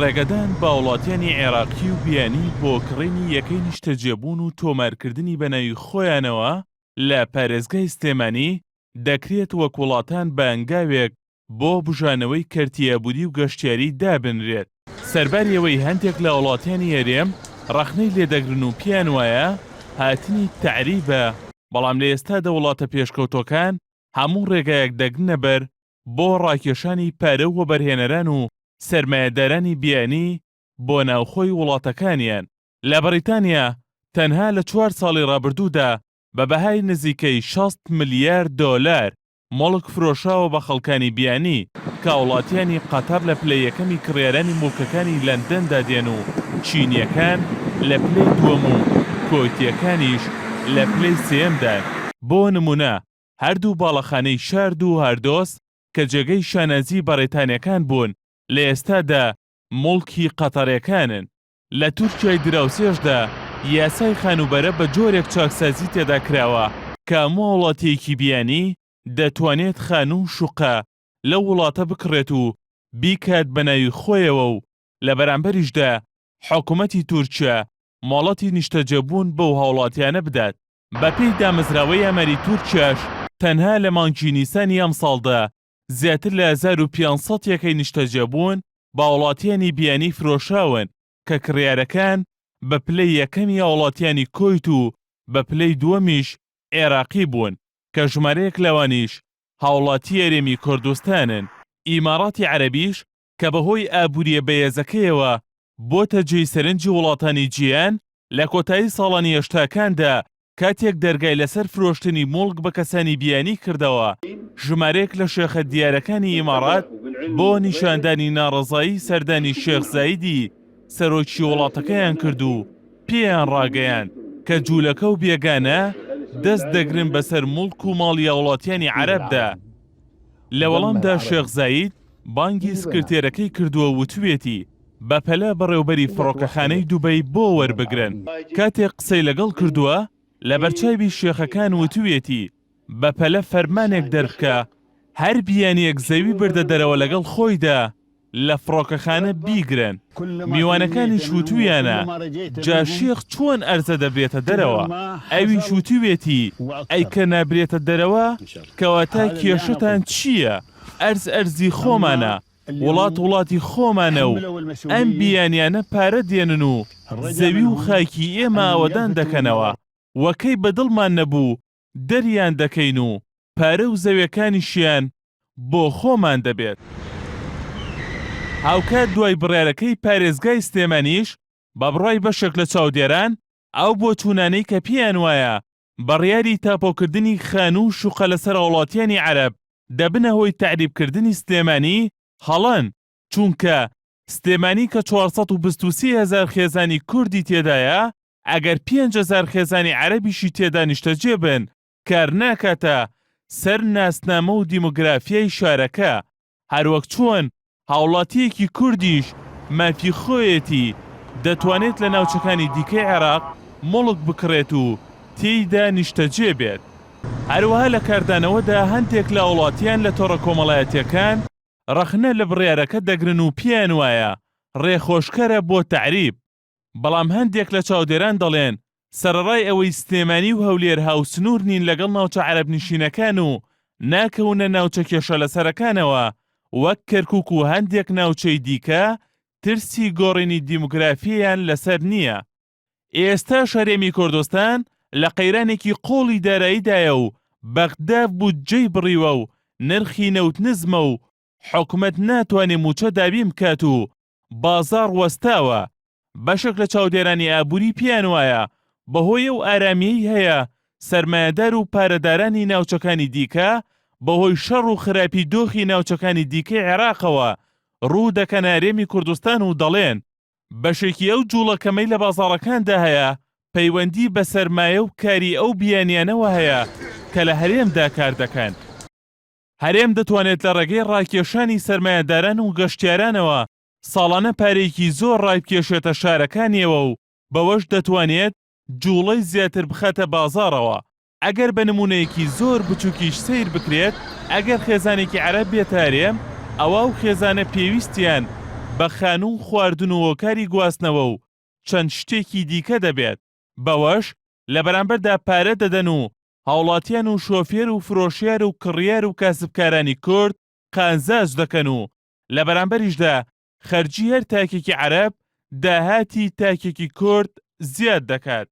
ڕێگەدان بە هاوڵاتیانی عێراقی و بیانی بۆ کڕینی یەکەی نیشتەجێبوون و تۆمارکردنی بەناوی خۆیانەوە لە پارێزگای سلێمانی، دەکرێت وەک وڵاتان بە هەنگاوێک بۆ بوژانەوەی کەرتی ئابووری و گەشتیاری دابنرێت. سەرباری ئەوەی هەندێک لە هاوڵاتیانی هەرێم ڕەخنەی لێدەگرن و پێیان وایە هاتنی تەعریبە، بەڵام لە ئێستادا وڵاتە پێشکەوتووەکان هەموو ڕێگایەک دەگرنە بەر بۆ ڕاکێشانی پارە و وەبەرهێنەران و سەرمایەدارانی بیانی بۆ ناوخۆی وڵاتەکانیان. لە بەڕیتانیا تەنها لە چوار ساڵی ڕابردوودا بە بەهای نزیکەی 60 ملیار دۆلار موڵک فرۆشراوە بە خەڵکانی بیانی، کە هاوڵاتیانی قەتەر لە پلە یەکەمی کڕیارانی موڵکەکانی لەندەندا دێن و چینییەکان لە پلەی دووەم و کۆیتییەکانیش لە پلەی سێیەمدان. بۆ نموونە هەردوو باڵەخانەی شارد و هاردۆس کە جێگەی شانازی بەڕیتانییەکان بوون لە ئێستادا موڵکی قەتەرێکانن. لە تورکیای دراوسێشدا یاسای خانووبەرە بە جۆرێک چاکسازی تێدا کراوە کە هەموو هاوڵاتییەکی بیانی دەتوانێت خانوو و شوقە لەو وڵاتە بکڕێت و بیکات بە ناوی خۆیەوە و لە بەرامبەریشدا حکومەتی تورکیا مۆڵەتی نیشتەجێبوون بەو هاوڵاتیانە بدات. بەپێی دامەزراوەی ئاماری تورکیاش تەنها لە مانگی نیسانی ئەمساڵدا زیاتر لە 1500 یەکەی نیشتەجێبوون بە هاوڵاتیانی بیانی فرۆشراون کە کڕیارەکان بە پلەی یەکەمی هاوڵاتیانی کۆیت و بە پلەی دووەمیش عێراقی بوون کە ژمارەیەک لەوانیش هاوڵاتی هەرێمی کوردستانن. ئیماڕاتی عەرەبیش کە بەهۆی ئابوورییە بەهێزەکەیەوە بۆتە جێی سەرنجی وڵاتانی جیهان، لە کۆتایی ساڵانی هەشتاکاندا کاتێک دەرگای لەسەر فرۆشتنی موڵک بە کەسانی بیانی کردەوە، ژمارەیەک لە شێخە دیارەکانی ئیماڕات بۆ نیشاندانی ناڕەزایی سەردانی شێخ زایدی سەرۆکی وڵاتەکەیان کرد و پێیان ڕاگەیاند کە جوولەکە و بێگانە دەست دەگرن بەسەر موڵک و ماڵی هاوڵاتیانی عەرەبدا. لە وەڵامدا شێخ زاید بانگی سکرتێرەکەی کردووە و وتوێتی، بەپەلە بەڕێوبەری فڕۆکەخانەی دوبەی بۆ وەربگرن. کاتێک قسەی لەگەڵ کردووە، لەبەرچاوی شێخەکان وتوێتی، بەپەلە فەرمانێک دەربکە هەر بیانییەک زەوی بردە دەرەوە لەگەڵ خۆیدا لە فڕۆکەخانە بیگرن. میوانەکانیش وتویانە، جا شێخ چۆن ئەرزە دەبرێتە دەرەوە؟ ئەویش وتوێتی، ئەی کە نابرێتە دەرەوە، کەواتە کێشەتان چییە؟ ئەرز ئەرزی خۆمانە، وڵات وڵاتی خۆمانە و ئەم بیانیانە پارە دێنن و زەوی و خاکی ئێمە ئاوەدان دەکەنەوە و کەی بە دڵمان نەبوو دەریان دەکەین و پارە و زەوێکانیشیان بۆ خۆمان دەبێت. هاوکات دوای بڕیارەکەی پارێزگای سلێمانیش، بە بڕوای بەشێک لە چاودێران، ئەو بۆچوونانەی کە پێیان وایە بڕیاری تاپۆکردنی خانوو و شوقە لەسەر هاوڵاتیانی عەرەب دەبنە هۆی تەعریبکردنی سلێمانی هەڵەن، چونکە سلێمانی کە 423 هەزار خێزانی کوردی تێدایە، ئەگەر 5000 خێزانی عەرەبیشی تێدا نیشتەجێ بن، کار ناکاتە سەر ناسنامە و دیمۆگرافیای شارەکە، هەروەک چۆن هاوڵاتییەکی کوردیش مافی خۆیەتی دەتوانێت لە ناوچەکانی دیکەی عێراق موڵک بکڕێت و تێیدا نیشتەجێ بێت. هەروەها لە کاردانەوەدا هەندێک لە هاوڵاتیان لە تۆڕە کۆمەڵایەتییەکان ڕەخنە لە بڕیارەکە دەگرن و پێیان وایە ڕێخۆشکەرە بۆ تەعریب، بەڵام هەندێک لە چاودێران دەڵێن سەرەڕای ئەوەی سلێمانی و هەولێر هاوسنوور نین لەگەڵ ناوچە عەرەبنشینەکان و ناکەونە ناوچە کێشەلەسەرەکانەوە وەک کەرکوک و هەندێک ناوچەی دیکە ترسی گۆڕینی دیموگرافییان لەسەر نییە. ئێستاش هەرێمی کوردستان لە قەیرانێکی قووڵی داراییدایە و بەغدا بودجەی بڕیوە و نرخی نەوت نزمە و حکومەت ناتوانێ مووچە دابین بکات و بازاڕ وەستاوە، بەشێک لە چاودێرانی ئابووری پێیان وایە بەهۆی ئەو ئارامییەی هەیە سەرمایەدار و پارەدارانی ناوچەکانی دیکە بەهۆی شەڕ و خراپی دۆخی ناوچەکانی دیکەی عێراقەوە روو دەکەنە هەرێمی کوردستان و دەڵێن بەشێکی ئەو جوڵە کەمەی لە بازاڕەکاندا هەیە پەیوەندی بە سەرمایە و کاری ئەو بیانیانەوە هەیە کە لە هەرێمدا کار دەکەن. هەرێم دەتوانێت لە ڕێگەی ڕاکێشانی سەرمایەداران و گەشتیارانەوە ساڵانە پارەیەکی زۆر ڕایبکێشێتە شارەکانیەوە و بەوەش دەتوانێت جوڵەی زیاتر بخاتە بازاڕەوە. ئەگەر بە نمونەیەکی زۆر بچوکیش سەیر بکرێت، ئەگەر خێزانێکی عەرەب بێتە هەرێم، ئەوا ئەو خێزانە پێویستیان بە خانوو و خواردن و هۆکاری گواستنەوە و چەند شتێکی دیکە دەبێت، بەوەش لە بەرامبەردا پارە دەدەن و هاوڵاتیان و شۆفێر و فرۆشیار و کڕیار و کاسبکارانی کورد قازانج دەکەن و لە بەرامبەریشدا خەرجی هەر تاکێکی عەرەب داهاتی تاکێکی کورد زیاد دەکات.